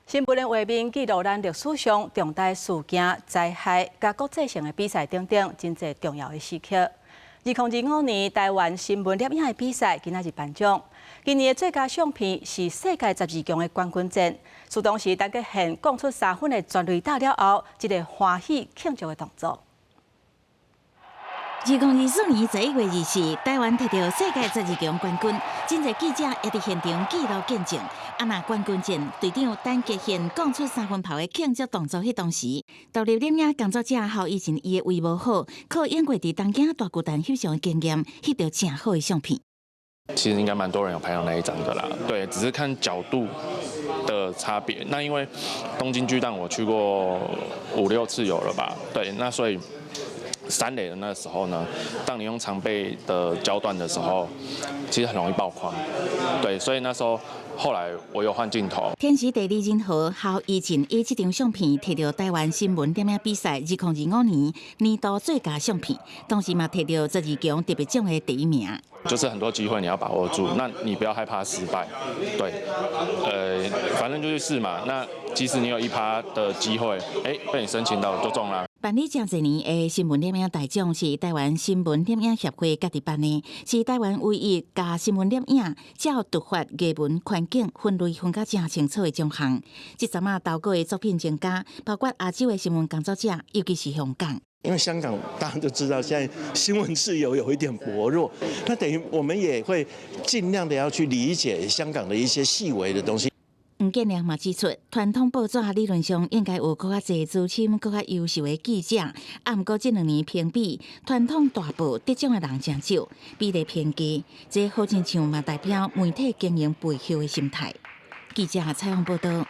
新聞的畫面記錄咱歷史上重大事件、災害、佮國際性的比賽等等，真濟重要的時刻。2025年台灣新聞攝影的比賽，今仔日頒獎。今年的最佳相片是世界十二強的冠軍戰。是當時陳傑憲摃出3分的全壘打了後，這個歡喜慶祝的動作。2024年11月24，台灣摕著世界十二強冠軍，真濟記者也佇現場記錄見證。啊，若冠軍戰隊長陳傑憲摃出三分炮的慶祝動作，彼當時，獨立攝影工作者侯以前伊的位無好，靠演過佇東京大巨蛋翕相的經驗，翕著誠好的相片。其實應該蠻多人有拍到那一張的啦，對，只是看角度的差別。那因為東京巨蛋我去過五六次有了吧？對，那所以三壘的那時候呢，當你用長倍的焦段的時候，其實很容易爆框。對，所以那時候後來我有換鏡頭。天時地利人和，侯以前以這張相片摕著台灣新聞攝影比賽2025年年度最佳相片，同時嘛摕著十二強特別獎的第一名。就是很多機會你要把握住，那你不要害怕失敗。對，反正就去試嘛。那即使你有1%的機會，被你申請到就中了。辦理誠濟年的新聞攝影大獎是台灣新聞攝影協會家己辦的，是台灣唯一共新聞攝影照突發藝文環境分類分甲誠清楚的獎項。這陣仔投稿的作品增加，包括亞洲的新聞工作者，尤其是香港。因為香港大家都知道，現在新聞自由有一點薄弱，那等於我們也會盡量的要去理解香港的一些細微的東西。吳建良嘛指出，傳統報紙理論上應該有閣較濟資深、閣較優秀的記者，啊，毋過這兩年評比傳統大報得獎的人誠少，比例偏低，這好親像嘛代表媒體經營背後的心態。記者採訪報道。